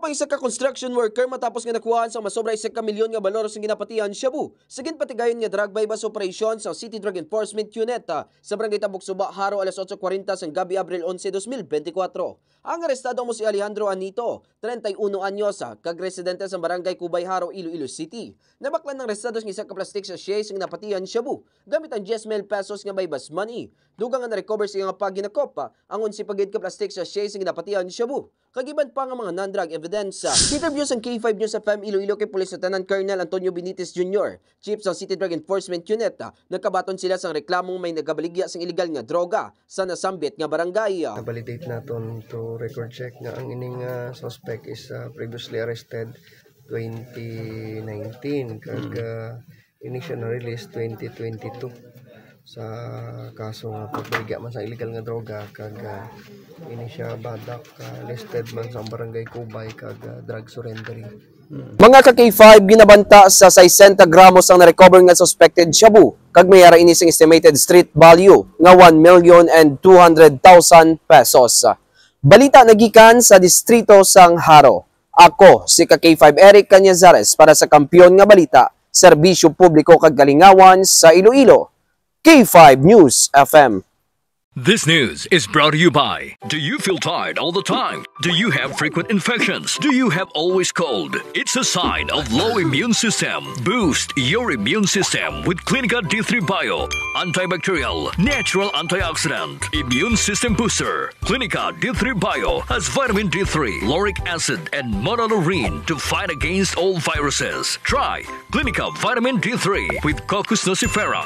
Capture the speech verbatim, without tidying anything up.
Ang isa ka construction worker matapos nga nakuhaan sang masobra isa ka milyon nga balor sang ginapatihan shabu sa ginpatigayon nga drug buy-bust operation sa City Drug Enforcement Unit, ah, sa Barangay Tambok Suba, Jaro, alas otso kwarenta sang gabi, Abril onse, dos mil benti kwatro. Ang arestado amo si Alejandro Anito, treinta y uno anyos, ah, kag residente sa Barangay Cubay, Jaro, Iloilo City. Nabaklan ang arestado sang isa ka plastic sachet sang ginapatihan shabu gamit ang diyes mil pesos nga buy-bust money. Dugang nga na-recover sa iya nga paghinakop, ah, ang onse pa gid ka plastic sachet sang ginapatihan shabu kag iban pa nga mga non-drug evidence. Interview sang K five News F M Iloilo kay Police Lieutenant Colonel Antonio Benitez Junior, Chief sang City Drug Enforcement Unit, ah, nagkabaton sila sang reklamo nga may nagabaligya sang iligal nga droga sa nasambit nga barangay. Na-validate naton to record check nga ang ining, ah, suspect is, ah, previously arrested twenty nineteen kag, ah, ini siya na-release twenty twenty-two sa kaso nga pagbaligya man sa illegal nga droga kag, ah, ini siya badak, ah, listed man sa barangay Cubay kag, ah, drug surrendering. Mga ka K five, ginabanta sa sesenta gramos ang na-recover nga suspected shabu, kag may ara ini sing estimated street value nga one million and two hundred thousand pesos. Balita nagikan sa distrito sang Jaro. Ako si ka K five Eric Cañizares para sa Kampiyon nga Balita, Serbisyo Publiko kag Kalingawan sa Iloilo, K five News F M. This news is brought to you by. Do you feel tired all the time? Do you have frequent infections? Do you have always cold? It's a sign of low immune system. Boost your immune system with Clinica D three Bio. Antibacterial, natural antioxidant, immune system booster. Clinica D three Bio has vitamin D three, lauric acid, and monolaurin to fight against all viruses. Try Clinica Vitamin D three with Cocos nucifera.